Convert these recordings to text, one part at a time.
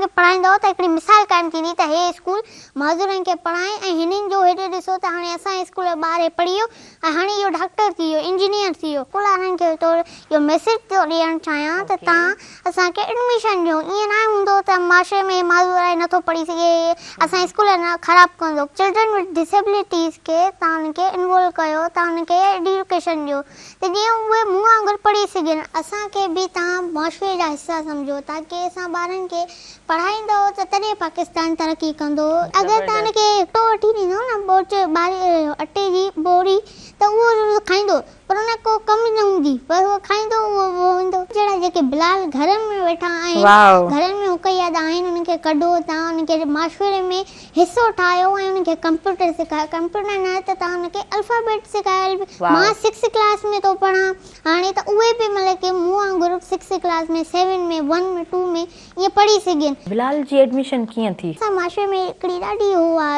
کي پڙهائيندؤ ته هڪڙي مثال قائم ٿيندي ته هي اسڪول معذورن کي پڙهائي ۽ هنن جو هيڏي ڏسو ته هاڻي اسان جي اسڪول جو ٻار هي پڙهي ويو ۽ هاڻي اهو ڊاڪٽر ٿي ويو انجنيئر ٿي ويو. اسڪول وارن کي طور اهو ميسيج ٿو ڏيڻ چاهيان ته توهان اسان کي ايڊميشن ڏيو ائين ناهي هوندو ته معاشري ۾ هي معذور آهي نٿو پڙهي سگهي هي اسان جي اسڪول نه خراب ڪندو. چلڊرن وٿ ڊسيبلٽيز کي توهان انهن کي انوالو ڪيو توهان انهن کي ايڊيوڪيشن ڏيو ته جيئن اهي مون وانگر پڙهي سگهن. اسان کي به توهان معاشري جا حصا سمجهو تاڪه اسان ٻارن کي پڙهائيندؤ ته تڏهن پاڪستان ترقي ڪندو. اگر توهان ان کي اٽو وٺي ڏيندؤ نه ٻوچ ٻاري اٽي جي ٻوري ته اهو ضرور کائيندو پر ان ڪو ڪم نه هوندي بس اهو کائيندو اهو ويندو. جهڙا جيڪي بلال گهرن ۾ ويٺا آهن گهرن ۾ مقيد آهن انهن کي ڪڍو توهان انهن کي معاشري ۾ حصو ٺاهيو ۽ انهن کي ڪمپيوٽر سيکاريو ڪمپيوٽر نه ته توهان انهن کي الفابيٽ سيکاريو مان سڪس ڪلاس ۾ ٿو پڙهان هاڻي ته اهي به مطلب ڪي مون وانگر six class ۾ seven ۾ one ۾ two ۾ ائين پڙهي سگهن. بلال جي ايڊميشن ڪيئن ٿي؟ اسان معاشري ۾ هڪڙي ڏاڍي هو آ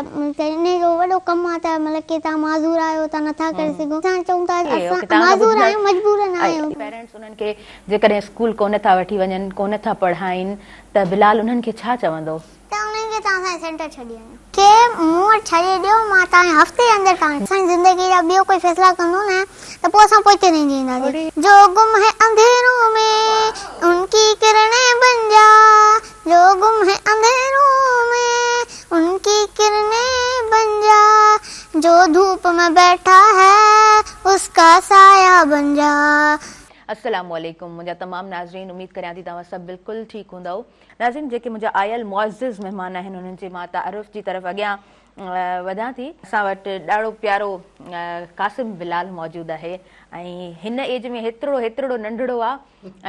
ته انهي جو وڏو ڪم آ ته مطلب ڪي توهان معذور آهيو توهان نٿا ڪري سگهو اسان چئون ٿا اسان معذور آهيون مجبور نه آهيون. پيرنٽس انهن کي جيڪڏهن اسڪول ڪونه ٿا وٺي وڃن ڪونه ٿا پڙهائين ته بلال انهن کي ڇا چوندو؟ ته انهن کي توهان اسان جي سينٽر ڇڏي وڃو. کي مون وٽ ڇڏي ڏيو مان توهان کي هفتي جي اندر توهان اسان جي زندگي جا ٻيو ڪوئي فيصلا ڪندو نه ته پوء اسان پوئتي رهجي وينداسين. جو گم هي انڌيرون مين ان ڪي ڪرنين بن جا جو گم هي انڌيرون مين ان ڪي ڪرنين بن جا جو ڌوپ مين بيٺا هي اس ڪا سايا بن جا. السلام عليڪم منهنجا تمام ناظرين اميد ڪريان ٿي توهان سڀ بلڪل ٺيڪ هوندؤ. ناظرين جيڪي منهنجا آيل معزز مهمان آهن انهن جي مان تعارف جي طرف اڳيان وڌان ٿي. اسان وٽ ڏاڍو پيارو قاسم بلال موجود آهي ۽ هن ايج ۾ هيترڙو هيترڙو ننڍڙو آ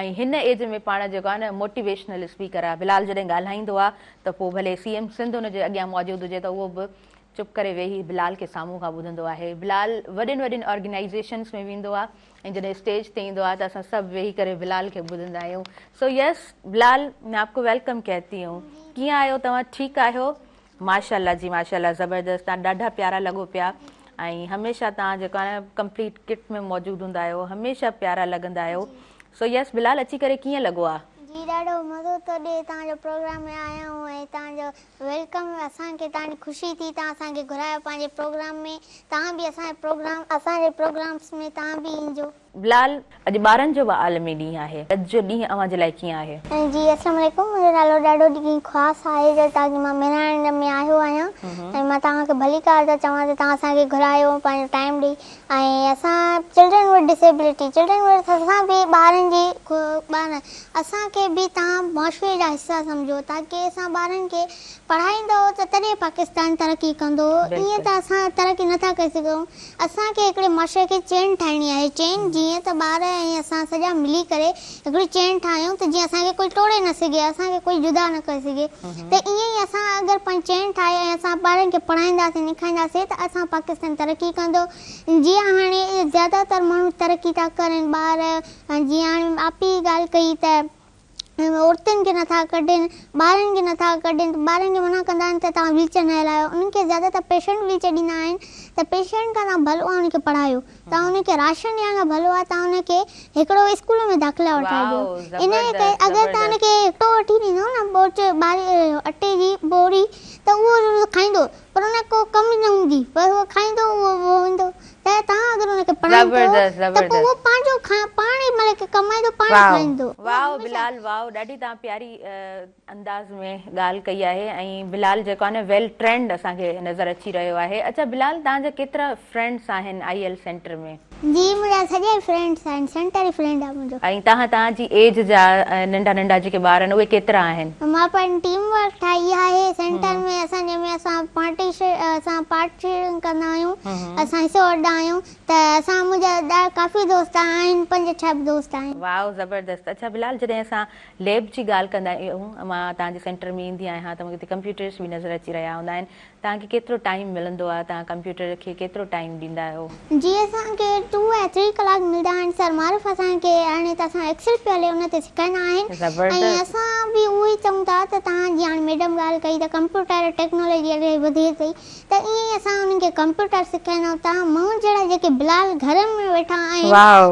۽ هن ايج ۾ پاڻ جيڪو آ نه موٽيويشنل اسپيڪر آ. بلال جڏهن ڳالهائيندو آ ته پوء ڀلي سي ايم سنڌ ان جي اڳيان موجود هجي ته اهو به چپ ڪري ويهي بلال کي سامهون کان ٻڌندو آهي. بلال وڏين وڏين آرگنائيزيشنس ۾ ويندو آ ۽ جڏهن اسٽيج تي ايندو آهي ته اسان سڀ ويهي ڪري بلال کي ٻڌندا آهيون سو يس بلال مين آپ ڪو welcome ڪهتي هون ڪيئن آهيو توهان ٺيڪ آهيو ماشاءالله جي ماشاءالله زبردست توهان ڏاڍا پيارا لڳو پيا ۽ هميشه توهان جيڪو آهي نه ڪمپليٽ ڪٽ ۾ موجود هوندا آهيو هميشه پيارا لڳندا آهيو سو يس بلال اچي ڪري ڪيئن لڳو آ. جي ڏاڍو مزو ٿو ڏي توهان جو پروگرام ۾ آيا آهيون ۽ توهان جو welcome اسان کي توهان جي خوشي ٿي توهان اسان کي گهرايو پنهنجي پروگرام ۾ توهان به اسان جي پروگرام اسان جي پروگرامس ۾ توهان به اينجو. بلال اڄ ٻارن جو به عالمي ڏينهن آهي اڄ جو ڏينهن اوهان جي لاء ڪيئن آهي؟ جي السلام عليڪم منهنجو نالو ڏاڍو ڏينهن خاص آهي جو تاڪي مان مهراڻ ۾ آيو آهيان ۽ مان توهان کي ڀليڪار ٿو چوان ته توهان اسان کي گهرايو پنهنجو ٽائيم ڏئي ۽ اسان چلڊرن وٿ ڊسيبلٽي چلڊرن وٿ اسان به ٻارن جي ٻار اسان کي به توهان معاشري جا حصا سمجهو تاڪه اسان ٻارن کي پڙهائيندؤ ته تڏهن پاڪستان ترقي ڪندو ائين ته اسان ترقي نٿا ڪري سگهون اسان کي هڪڙي معاشري کي چين ٺاهڻي آهي چين جيئن ته ٻار ۽ اسان سڄا ملي ڪري هڪڙي چين ٺاهيون ته جيئن اسان کي ڪوئي ٽوڙي نه سگهي اسان کي ڪوئي جدا نه ڪري سگهي ته ائين ئي اسان اگر پنهنجي چين ٺاهي ۽ اسان ٻارن کي پڙهائينداسين لکائينداسين ته اسان پاڪستان ترقي ڪندو جيئن هاڻي زياده تر ماڻهو ترقي ٿا ڪرن ٻار جيئن هاڻي آپي ڳالهه ڪئي ته عورتن کي نٿا ڪڍن ٻارن کي نٿا ڪڍن ته ٻارن کي منع ڪندا آهن ته توهان ويل چيئر نه هلايو انهن کي زياده تر پيشنٽ ويل چيئر ڏيندا آهن ته پيشنٽ کان توهان ڀلو آهي ان کي پڙهايو توهان ان کي راشن ڏيڻ کان ڀلو آهي توهان ان کي هڪڙو اسڪول ۾ داخلا وٺرائي ڏيو ان جي ڪري اگر توهان ان کي اٽو وٺي ڏيندو نه ٻوچ ٻاري اٽي جي ٻوري ته اهو کائيندو پر ان کي ڪو ڪم نه هوندي بس اهو کائيندو اهو ويندو ته توهان اگر ان کي پڙهائيندو ته پوء اهو پنهنجو پاڻ ئي مطلب ڪي ڪمائيندو پاڻ ئي کائيندو. واو بلال واو ڏاڍي توهان پياري انداز ۾ ڳالهه ڪئي آهي ۽ بلال جيڪو آهي نه ويل ٽرينڊ اسان کي نظر اچي رهيو آهي اڇا بلال توهان جا ڪيترا فرينڊس آهن I L centre ۾؟ جي منهنجا سڄا ئي فرينڊس آهن سينٽر ئي فرينڊ آهي منهنجو. ۽ توهان توهان جي ايج جا ننڍا ننڍا جيڪي ٻار آهن اهي ڪيترا آهن؟ مان پنهنجي ٽيم ورڪ ٺاهي آهي سينٽر ۾ اسان جنهن ۾ اسان پارٽيشن اسان پارٽيشن ڪندا آهيون اسان حصو وٺندا آهيون ته اسان منهنجا ڏا ڪافي دوست آهن پنج ڇهه دوست آهن. واو زبردست اڇا بلال جڏهن اسان ليب جي ڳالهه ڪندا آهيون مان توهان جي سينٽر ۾ ايندي آهيان ته مون کي اتي ڪمپيوٽرس به نظر اچي رهيا هوندا آهن توهان کي ڪيترو ٽائيم ملندو آهي توهان ڪمپيوٽر کي ڪيترو ٽائيم ڏيندا آهيو؟ جي اسان کي ٽو يا ٿري ڪلاڪ ملدا آهن سر معروف اسان کي هاڻي ته اسان ايڪسل پيو هلي ان تي سکائيندا آهن ۽ زبردست. اسان به اهو ئي چئون ٿا ته توهان جي هاڻي ميڊم ڳالهه ڪئي ته ڪمپيوٽر ٽيڪنالاجي الاهي وڌي اٿئي ته ائين ئي اسان انهن کي ڪمپيوٽر سکائيندا آهيون تان مون جهڙا جيڪي بلال گهرن ۾ ويٺا آهن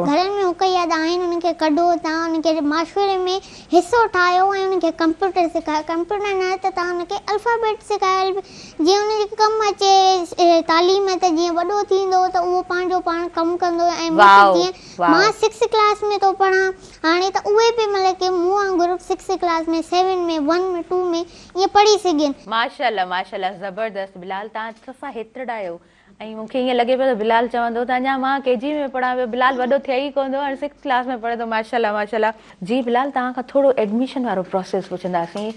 گهرن ۾ هڪ ياد آهن انهن کي ڪڍو تان انهن کي معاشري ۾ حصو ٺاهيو ۽ انهن کي ڪمپيوٽر سکايو ڪمپيوٽر نه ته تان انهن کي الفابيٽ سکايو جيئن انهن جي ڪم اچي تعليم ته جيئن وڏو ٿيندو ته اهو پنهنجو پاڻ ڪم ڪندو ۽ مون کي جيئن مان سڪس ڪلاس ۾ ٿو پڙهان هاڻي ته اهي به مطلب ڪي مون وانگر six class ۾ seven ۾ one ۾ two ۾ ائين پڙهي سگهن. ماشاءالله ماشاءالله زبردست بلال توهان صفا هيترڙا آهيو ۽ مون کي ائين لڳي پيو ته بلال چوندو ته اڃا مان ڪي جي ۾ پڙهان پيو بلال وڏو ٿئي ئي ڪونه ٿو هاڻي سڪس ڪلاس ۾ پڙهي ٿو ماشاءالله ماشاءالله. جي بلال توهان کان ٿورو ايڊميشن وارو پروسيس پڇنداسين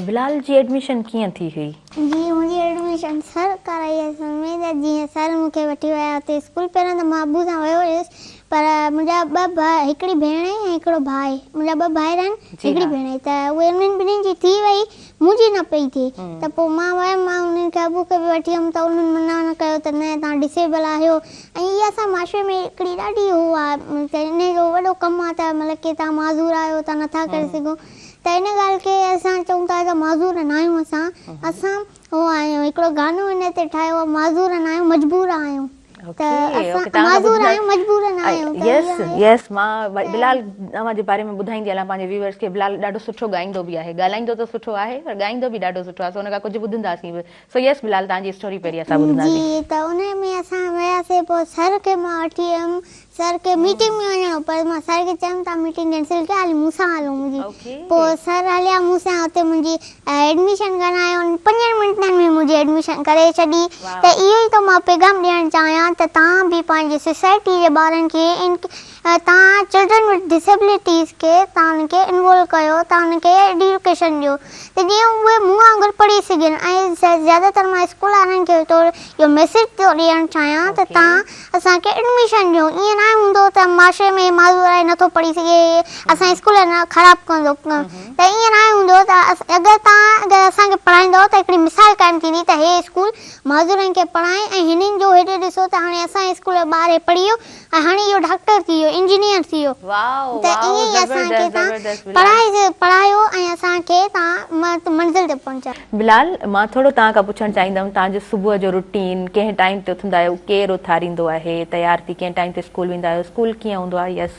بلال جي ايڊميشن ڪيئن ٿي هئي؟ جي منهنجي ايڊميشن سر ڪرائي اصل ۾ ته جيئن سر مون کي وٺي ويا اتي اسڪول پهريان ته مان ابو سان ويو هيس پر منهنجا ٻه ڀاء هڪڙي ڀيڻ آهي ۽ هڪڙو ڀاء آهي منهنجا ٻه ڀائر آهن هڪڙي ڀيڻ آهي ته اهي انهن ٻنهين جي ٿي وئي منهنجي نه پئي ٿئي ته پوء مان ويم مان انهن کي ابو کي به وٺي ويم ته انهن منع نه ڪيو ته نه توهان ڊسيبل آهيو ۽ اها اسان معاشري ۾ هڪڙي ڏاڍي هو آهي ته انهي جو وڏو ڪم آهي ته مطلب ڪي توهان معذور آهيو توهان نٿا ڪري سگهو ته ان ڳالهه کي اسان چئون ٿا ته معذور نه آهيون اسان اسان هو آهيون هڪڙو گانو ان تي ٺاهيو آهي معذور نه آهيون مجبور آهيون. ته اسان معذور آهيون مجبور نه آهيون ته يس يس مان بلال اوهان جي باري ۾ ٻڌائيندي هلان پنهنجي ويورز کي بلال ڏاڍو سٺو ڳائيندو به آهي ڳالهائيندو ته سٺو آهي پر ڳائيندو به ڏاڍو سٺو آهي سو ان کان ڪجهه ٻڌنداسين به سو يس بلال توهان جي اسٽوري پهرين اسان ٻڌنداسين. جي ته ان ۾ اسان وياسي پوء سر کي مان وٺي ويم سر کي ميٽنگ ۾ وڃڻو پر مان سر کي چيم توهان ميٽنگ ڪينسل ڪيو حالي مون سان هلو منهنجي پوء سر هليا مون سان اتي منهنجي ايڊميشن ڪرايو پنجن منٽن ۾ منهنجي ايڊميشن ڪري ڇڏي ته اهو ئي ٿو مان پيغام ڏيڻ چاهيان ته توهان به پنهنجي سوسائٽي جي ٻارن کي توهان چلڊرن وٿ ڊسيبلٽيز کي توهان انهن کي انوالو ڪيو توهان انهن کي ايڊيوڪيشن ڏيو ته جيئن اهي مون وانگر پڙهي سگهن ۽ زياده تر مان اسڪول وارن کي ٿو اهو ميسيج ٿو ڏيڻ چاهيان ته توهان اسان کي ايڊميشن ڏيو ائين ناهي هوندو ته معاشري ۾ معذور آهي نٿو پڙهي سگهي اسان جي اسڪول نه خراب ڪندو ته ائين ناهي هوندو ته اگر توهان اگر اسان کي پڙهائيندو ته هڪڙي مثال قائم ٿيندي ته هي اسڪول معذورن کي پڙهائي ۽ هنن جو هيڏي ڏسو ته هاڻي اسان جي اسڪول جو ٻار هي پڙهي ويو ۽ هاڻي اهو ڊاڪٽر ٿي ويو انجنيئر ٿي ويو ته ائين ئي اسان کي توهان پڙهائي پڙهايو ۽ اسان کي توهان منزل تي پهچايو. بلال مان ٿورو توهان کان پڇڻ چاهيندم توهان جو صبح جو روٽين ڪنهن ٽائيم تي اٿندا آهيو ڪير اٿاريندو آهي تيار ٿي ڪنهن ٽائيم تي اسڪول ويندا آهيو اسڪول ڪيئن هوندو آهي يس.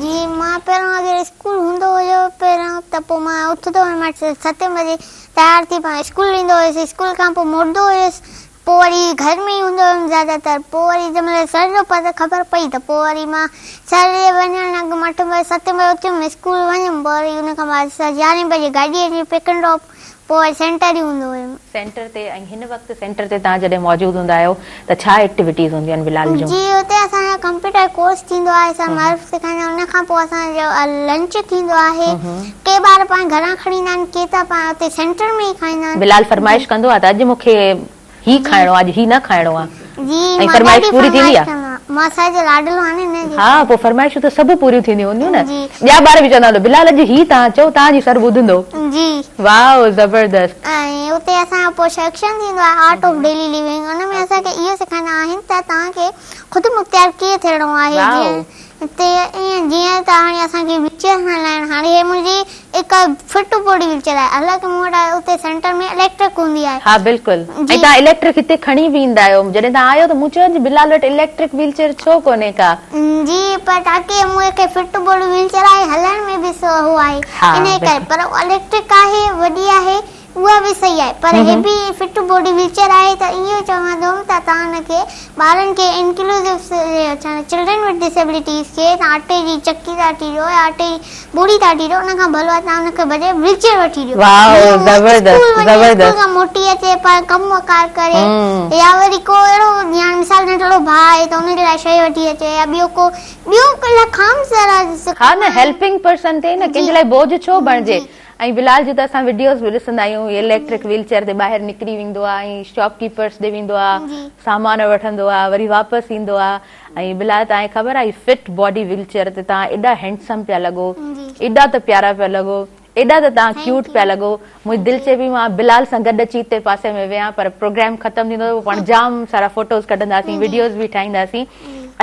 جي مان پهريون اگر اسڪول هوندو هيو پهريون ته پوء مان اٿندو هيم ستين بجي تيار ٿي پاڻ اسڪول ويندو هيس اسڪول کان پوء موٽندو هيس پوء وري گهر ۾ ئي هوندو هيم زياده تر پوء وري جنهن مهل سر جو پتو خبر پئي ته پوء وري مان سر جي وڃڻ اڳ مان اٺ بجي ستين بجي اٿيم اسڪول وڃيم پوء وري ان کان بعد يارهين بجي گاڏي اچي پڪ اينڊ ڊراپ پوء وري سينٽر ئي هوندو هيم. سينٽر تي ۽ هن وقت سينٽر تي توهان جڏهن موجود هوندا آهيو ته ڇا ايڪٽيوٽيز هونديون آهن بلال جون؟ جي اتي اسان جو ڪمپيوٽر ڪورس ٿيندو آهي اسان معرف سيکاريندا آهن ان کان پوء اسان جو لنچ ٿيندو آهي ڪي ٻار پنهنجي گهران کڻي ايندا آهن ڪي ته پاڻ اتي سينٽر ۾ ئي کائيندا آهن. بلال فرمائش ڪندو آهي ته اڄ مون کي هي کائڻو آهي اڄ هي نه کائڻو آهي جي ۽ مان فرمائش ڏاڍي پوري ٿيندي فرمائش آهي؟ ڪندو آهيان مان سر جو لاڏلو آهيان نه ان جي ها ڪري. پوء فرمائشون ته سڀ پوريون ٿينديون هونديون نه جي. ٻيا ٻار به چوندا هوندا بلال اڄ هي توهان چئو توهان جي سر ٻڌندو. جي. واو زبردست. ۽ اتي اسان جو پوء سيڪشن ٿيندو آهي art of daily living in ۾ اسان کي اهو سيکاريندا آهن ته توهان کي خود مختيار ڪيئن ٿيڻو آهي جيئن تي ائين جيئن ته هاڻي اسان کي ويل چيئر هلائڻ هاڻي هي منهنجي هڪ فٽ باڊي ويل چيئر آهي حالانڪه مون وٽ اتي سينٽر ۾ اليڪٽرڪ هوندي آهي. ها بلڪل ۽ توهان اليڪٽرڪ هتي کڻي به ايندا آهيو جڏهن توهان آيو ته مون چيو اڄ بلال وٽ اليڪٽرڪ ويل چيئر ڇو ڪونهي ڪا. جي پر تاڪي مون کي فٽ باڊي ويل چيئر آهي هلائڻ ۾ به سولو آهي انهي ڪري پر اليڪٽرڪ آهي وڏي آهي اها به صحيح آهي پر هي به فٽ باڊي ويل چيئر آهي ته اهو چوان ٿو ته توهان ان کي ٻارن کي انڪلوزو چلڊرن وٿ ڊسيبلٽيز کي توهان اٽي جي چڪي ٿا وٺي ڏيو يا اٽي جي ٻوڙي ٿا وٺي ڏيو ان کان ڀلو آهي توهان ان کي بجاء ويل چيئر وٺي ڏيو واو جيئن هو زبردست اسڪول وڃي اسڪول زبردست کان موٽي اچي پنهنجو ڪم ڪار ڪري يا وري ڪو اهڙو يا مثال ننڍڙو ڀاء آهي ته ان جي لاء شيء وٺي اچي يا ٻيو ڪو ٻيو الائي خام سارا ها نه هيلپنگ پرسن ٿئي نه ڪنهن جي لاء بوجهه ڇو بڻجي ۽ بلال جون ته اسان وڊيوز به ڏسندا آهيون هي اليڪٽرڪ ويل چيئر تي ٻاهر نڪري ويندو آهي ۽ شاپ ڪيپرس ڏي ويندو آهي سامان وٺندو آهي وري واپس ايندو آهي ۽ بلال توهان کي خبر آهي فٽ باڊي ويل چيئر تي توهان ايڏا هينڊسم پيا لڳو ايڏا ته پيارا پيا لڳو ايڏا ته توهان ڪيوٽ پيا لڳو منهنجي دل چئي پئي مان بلال سان گڏ اچي هتي پاسي ۾ ويهان پر پروگرام ختم ٿيندو ته پاڻ جام سارا فوٽوز ڪڍنداسين وڊيوز به ٺاهينداسين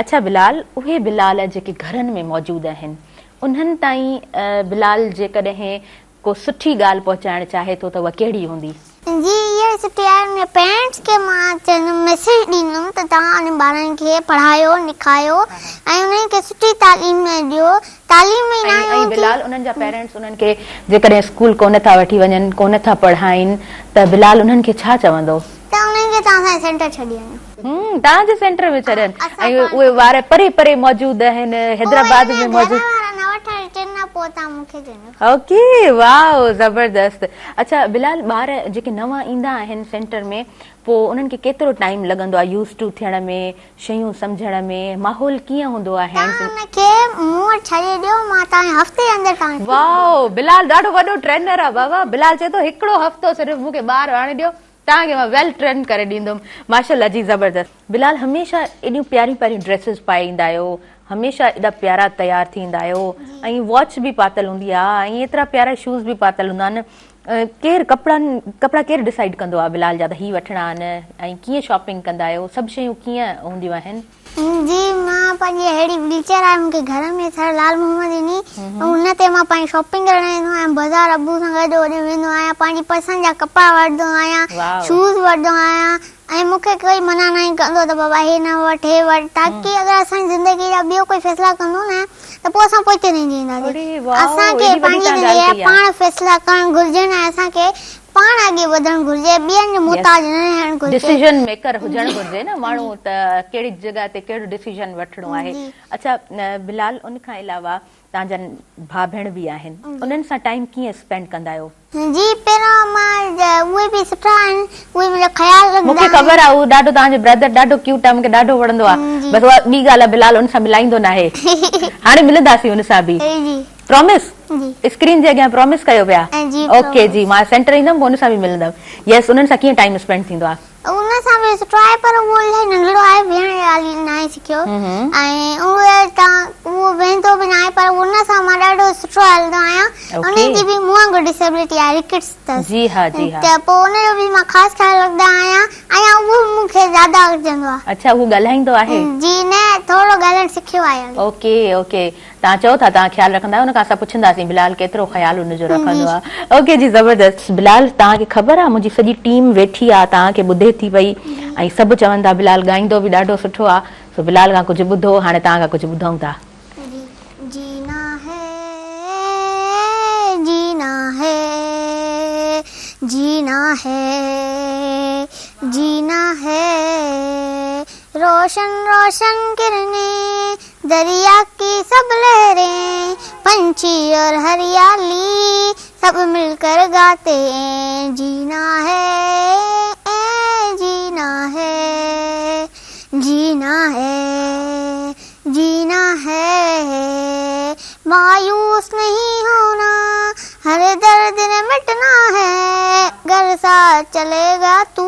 اڇا بلال اهي بلال جيڪي گهرن ۾ موجود آهن انهن تائين بلال جيڪڏهن ڪو سٺي ڳالهه پهچائڻ چاهي ٿو ته اها ڪهڙي هوندي؟ جي اها ئي سٺي آهي ان پيرنٽس کي مان چوندم ميسيج ڏيندم ته توهان انهن ٻارن کي پڙهايو لکايو ۽ انهن کي سٺي تعليم ڏيو تعليم ئي ناهي ۽ بلال انهن جا پيرنٽس انهن کي جيڪڏهن اسڪول ڪونه ٿا وٺي وڃن ڪونه ٿا پڙهائين ته بلال انهن کي ڇا چوندو؟ ته انهن کي توهان سان سينٽر ڇڏي وڃو. هم توهان جي سينٽر ۾ ڇڏين ۽ اهي ٻار پري پري موجود آهن حيدرآباد ۾ موجود. گهر وارا نه وٺڻ اچن نه پوء توهان مون کي چئجو. اوڪي واء زبردست اڇا بلال ٻار جيڪي نوان ايندا آهن سينٽر ۾ پو انهن کي ڪيترو ٽائيم لڳندو آهي يوز ٽو ٿيڻ ۾ شيون سمجهڻ ۾ ماحول ڪيئن هوندو آهي توهان ان کي مون وٽ ڇڏي ڏيو مان توهان کي هفتي جي اندر توهان کي واء بلال ڏاڍو وڏو ٽرينر آهي بابا بلال چئي ٿو هڪڙو هفتو صرف مون کي ٻار آڻي ڏيو توهان کي مان ويل ٽرين ڪري ڏيندم ماشاءالله جي زبردست. بلال هميشه ايڏيون پياريون پياريون ڊريسز پائي ايندا آهيو هميشه ايڏا پيارا تيار ٿي ايندا آهيو ۽ واچ به پاتل هوندي آهي ۽ ايترا پيارا شوز به پاتل هوندا آهن ڪير ڪپڙن ڪپڙا ڪير ڊسائيڊ ڪندو آهي بلال جا ته هي وٺڻا آهن ۽ ڪيئن شاپنگ ڪندا آهيو سڀ شيون ڪيئن هونديون آهن. جي مان پنهنجي اهڙي ويل چيئر آهي مونکي گهر ۾ سر لال محمد ڏني ان تي مان پنهنجي شاپنگ ڪرڻ ويندو آهيان بازار ابو سان گڏ هوڏي ويندو آهيان پنهنجي پسند جا ڪپڙا وٺندو آهيان شوز وٺندو آهيان ۽ مونکي ڪوئي منع ناهي ڪندو ته بابا هي نه وٺ هي وٺ تاڪي اگر اسان جي زندگي جا ٻيو ڪوئي فيصلا ڪندو نه ته پوء اسان پوئتي رهجي وينداسين اسان کي پنهنجي زندگي جا پاڻ فيصلا ڪرڻ گهرجن ۽ اسان کي پاڻ اڳي وڌڻ گهرجي ٻين جو محتاج نه رهڻ گهرجي. ڊسيزن ميڪر هجڻ گهرجي نه ماڻهو ته ڪهڙي جڳهه تي ڪهڙو ڊسيزن وٺڻو آهي. اڇا بلال ان کان علاوه توهان جا ڀاء ڀيڻ به آهن انهن سان ٽائيم ڪيئن اسپينڊ ڪندا آهيو؟ جي پهريان مان اهي به سٺا آهن اهي منهنجو خيال رکندا آهن. مونکي خبر آهي اهو ڏاڍو توهان جو برادر ڏاڍو ڪيوٽ آهي مونکي ڏاڍو وڻندو آهي بس اها ٻي ڳالهه آهي بلال ان سان ملائيندو ناهي هاڻي ملنداسين ان سان به. پرامس اسڪرين جي اڳيان پرامس ڪيو پيا اوڪي جي مان سينٽر ايندم پوء ان سان به ملندم يس انهن سان ڪيئن ٽائيم اسپينڊ ٿيندو آ. ان سان به سٺو آهي پر اهو الاهي ننڍڙو آهي ويهڻ حالي ناهي سکيو ۽ اهو تان اهو ويهندو به ناهي پر ان سان مان ڏاڍو سٺو هلندو آهيان ان جي به مون وانگر ڊسيبلٽي آهي رڪٽس اٿس جي ها جي ها ته پوء ان جو به مان خاص خيال رکندا آهيان ۽ اهو به مون کي زياده چوندو آهي. اڇا اهو ڳالهائيندو آهي. جي نه ٿورو ڳالهائڻ سکيو آهي. اوڪي اوڪي توهان چئو ٿا توهان خيال رکندا آهيو ان کان اسان پڇنداسين بلال ڪيترو خيال ان جو رکندو آهي اوڪي جي زبردست بلال توهان کي خبر آهي منهنجي سڄي ٽيم ويٺي آهي توهان کي ٻڌي ٿي پئي ۽ سڀ چون ٿا بلال ڳائيندو به ڏاڍو سٺو آهي سو بلال کان ڪجهه ٻڌو هاڻي توهان کان ڪجهه ٻڌون ٿا. جي جينا هي جينا هي جينا هي جينا هي روشن روشن ڪرني دريا ڪي سب لهرين، پنڇي اور هريالي، سب مل ڪر گاتي هين، جينا هي جينا هي جينا هي جينا هي مايوس نهين هونا، هر درد ني مٽنا هي، گر ساٿ چلي گا تو،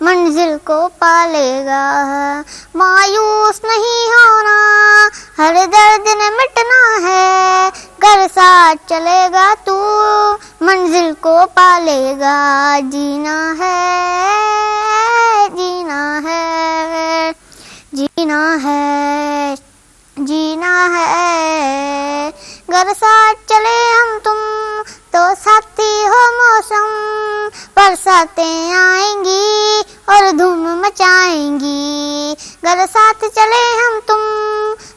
منزل ڪو پالي گا. مايوس نهين هونا هر درد ني مٽنا هي گر ساٿ چلي گا تو منزل ڪو پالي گا جينا هي جينا هي جينا هي جينا هي گر ساٿ چلي هم تم تو ساٿي هو موسم برساتين آئين گي اور ڌوم مچائين گي گر ساٿ چلي هم تم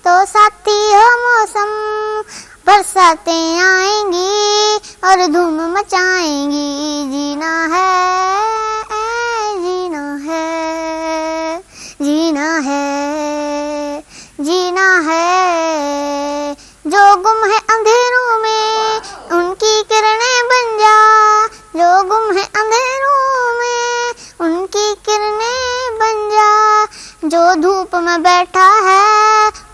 تو ساٿي هو موسم برساتين آئين گي اور ڌوم مچائين گي جينا هي جينا هي جينا هي جينا هي جو گم هي انڌيرون ۾ ان ڪي ڪرڻين بن جا جو گم هي انڌيرون ۾ ان ڪي ڪرڻين بن جا جو ڌوپ ۾ بيٺا هي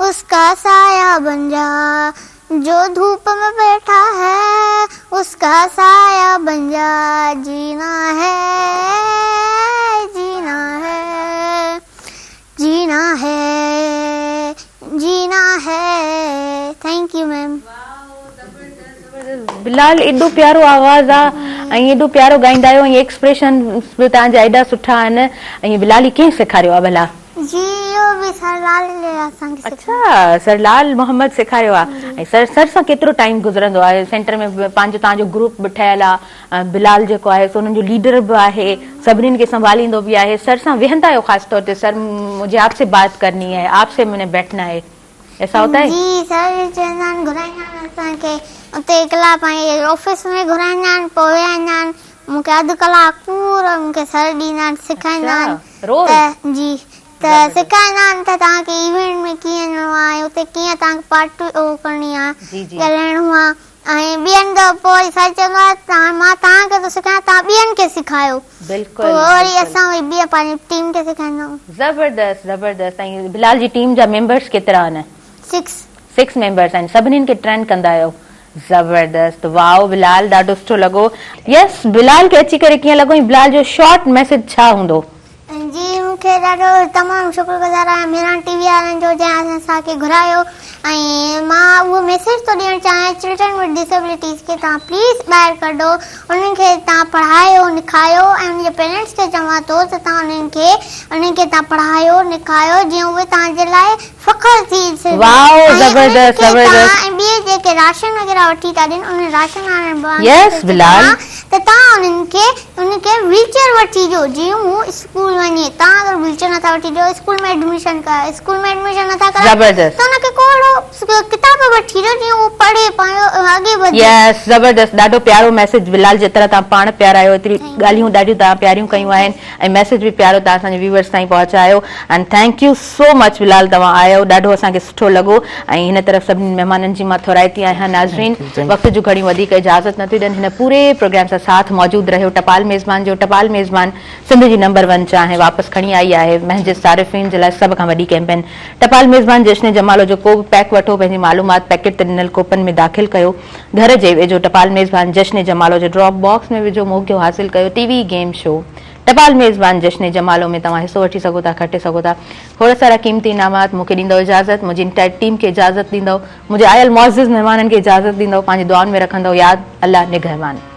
اس ڪا سايا بن جا جو ڌوپ ۾ بيٺا هي اس ڪا سايا بن جا جينا هي جينا هي جينا هي جينا هي thank you ميم. بلال ايڏو پيارو آواز آ ۽ ايڏو پيارو ڳائيندا آهيو ۽ ايڪسپريشن به توهان جا ايڏا سٺا آهن ۽ بلال هي ڪنهن سيکاريو آ ڀلا. جي اهو به سر لال اسان کي سيکاريو. اڇا سر لال محمد سيکاريو آ ۽ سر سر سان ڪيترو ٽائيم گذرندو آهي سينٽر ۾ پنهنجو توهان جو گروپ به ٺهيل آ بلال جيڪو آهي سو انهن جو ليڊر به آهي سڀنين کي سنڀاليندو به آهي سر سان ويهندا آهيو خاص طور تي سر مجهي آپ سي بات ڪرني هي آپ سي مين بيٺنا هي ايسا هوتا هي. جي سر چوندا آهن گهرائيندا آهن اسان کي اتي اڪلا پنهنجي آفيس ۾ گهرائيندا آهن پوء ويهائيندا آهن مون کي اڌ ڪلاڪ پورو مون کي سر ڏيندا آهن سکائيندا آهن ته جي ته سکائيندا آهن ته توهان کي ايونٽ ۾ ڪيئن وڃڻو آهي اتي ڪيئن توهان کي پارٽ اهو ڪرڻي آهي ڳالهائڻو آهي ۽ ٻين ته پوء وري سر چوندو آهي ته مان توهان کي ٿو سکايان توهان ٻين کي سکايو پوء وري اسان وري ٻين پنهنجي ٽيم کي سکائيندا آهيون. زبردست زبردست ۽ بلال جي ٽيم جا ميمبرس ڪيترا آهن؟ سڪس. سڪس ميمبرس آهن سڀنين کي ٽرين ڪندا آهيو زبردست واء بلال ڏاڍو سٺو لڳو. يس بلال کي اچي ڪري ڪيئن لڳو ۽ بلال جو شارٽ ميسيج ڇا هوندو؟ جي مون کي ڏاڍو تمام شڪر گذار آهيان مهراڻ ٽي وي وارن جو جنهن اسان کي گهرايو ۽ مان اهو ميسيج ٿو ڏيڻ چاهيان چلڊرن وٿ ڊسيبلٽيز کي توهان پليز ٻاهر ڪڍو انهن کي توهان پڙهايو لکايو ۽ انهن جي پيرنٽس کي چوان ٿو ته توهان انهن کي انهن کي توهان پڙهايو لکايو جيئن اهي توهان جي لاء فخر ٿي سگهي واو ۽ انهن زبردست کي زبردست. توهان ۽ ٻئي جيڪي راشن وغيره وٺي ٿا ڏين انهن راشن وارن به يس کي بلال. چوان ته توهان انهن کي انهن کي ويل چيئر وٺي ڏيو جيئن هو اسڪول وڃي توهان اگر ويل چيئر نٿا وٺي ڏيو اسڪول ۾ ايڊميشن ڪرايو اسڪول ۾ ايڊميشن نٿا ڪرايو زبردست. ته ان کي ڪو اهڙو ڪتاب وٺي ڏيو جيئن هو پڙهي پنهنجو اڳي وڌي. يس زبردست ڏاڍو پيارو ميسيج بلال جيترا توهان پاڻ پيارا آهيو ايتري ڳالهيون ڏاڍيون توهان پياريون ڪيون آهن ۽ ميسيج به پيارو توهان اسان جي ويورز تائين پهچايو and thank you so much Bilal توهان آيو ڏاڍو اسان کي سٺو لڳو ۽ هن طرف سڀني مهمانن جي مان ٿورائتي آهيان ناظرين وقت جون گهڙيون وڌيڪ اجازت نٿيون ڏين هن پوري پروگرام سان ساٿ موجود رهيو ٽپال ميزبان جو ٽپال ميزبان سنڌ جي نمبر ون چانهه واپس کڻي آئي آهي مهنجي صارفين جي لاء سڀ کان وڏي ڪيمپين ٽپال ميزبان جشن جمالو جو ڪو به پيڪ وٺو پنهنجي معلومات پيڪيٽ تي ڏنل ڪوپن ۾ داخل ڪيو گهر جي ويجهو ٽپال ميزبان جشن جمالو جي ڊراپ باڪس ۾ وجهو موقعو حاصل ڪيو ٽي وي گيم شو ٽپال ميزبان جشن جمالو ۾ توهان حصو وٺي سگهو ٿا کٽي سگهو ٿا کوڙ سارا قيمتي انعامات مون کي ڏيندؤ اجازت منهنجي انٽائر ٽيم کي اجازت ڏيندؤ منهنجي آيل معزز مهمانن کي اجازت ڏيندؤ پنهنجي دعائن ۾ رکندؤ ياد الله نگهبان.